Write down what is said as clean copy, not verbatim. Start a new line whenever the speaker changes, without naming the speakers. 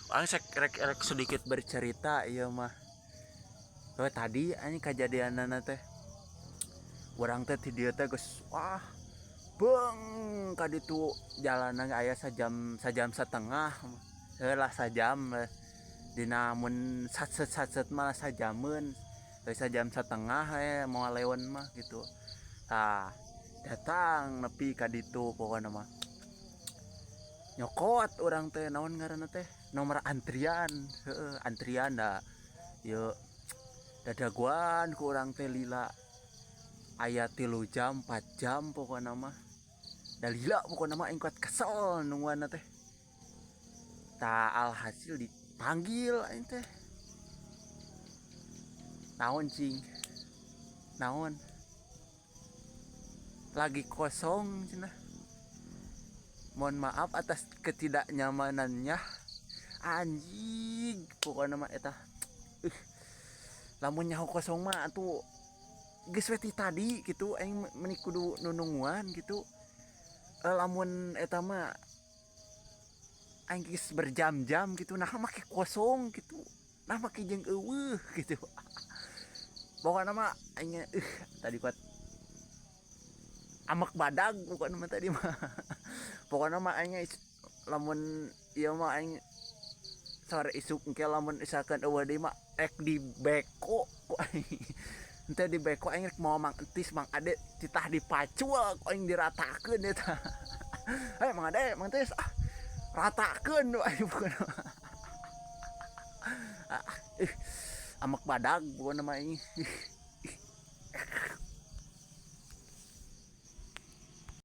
Aing rek rek sedikit bercerita ieu mah. Oh, tadi anjing kajadianana teh. Urang teh ti dieu teh geus wah beung ka ditu jalanan aya sajam, sajam setengah heuh lah, sajam dina mun satset-satset mah sajameun, sajam setengah we moal leun mah gitu. Tah, datang nepi ka ditu, pokona mah nyokot urang teh, naon ngaranna teh, nomor antrian, heueuh, antrian. Da ieu dadaguan ku urang teh lila aya 3 jam, 4 jam pokona mah. Da lila pokona mah, aing kuat kesel nungguanna teh. Tah, alhasil dipanggil aing teh. "Naon cing, naon lagi kosong?" cenah. "Mohon maaf atas ketidaknyamanannya." Anjing, pokoknya mah eta lamun nyaho kosong mah atuh geus we ti tadi gitu, aing meni kudu nunungguan gitu. Lamun eta mah aing geus berjam-jam gitu, nah make kosong gitu, nah make jeung euweuh gitu. Pokoknya mah aing tadi kuat amek badag pokoknya mah tadi mah. Pokoknya mah aing lamun ieu mah, aing sore isuk engke lamun misalkan euweuh deui mah rek di beko ku aing. Ente di beko aing rek mawa Mang Entis, Mang Ade, titah dipacul ku aing, diratakeun eta. "Eh, Mang Ade, Mang Entis, ah, ratakeun aing." Pokokna ah, amek badag pokoknya mah aing.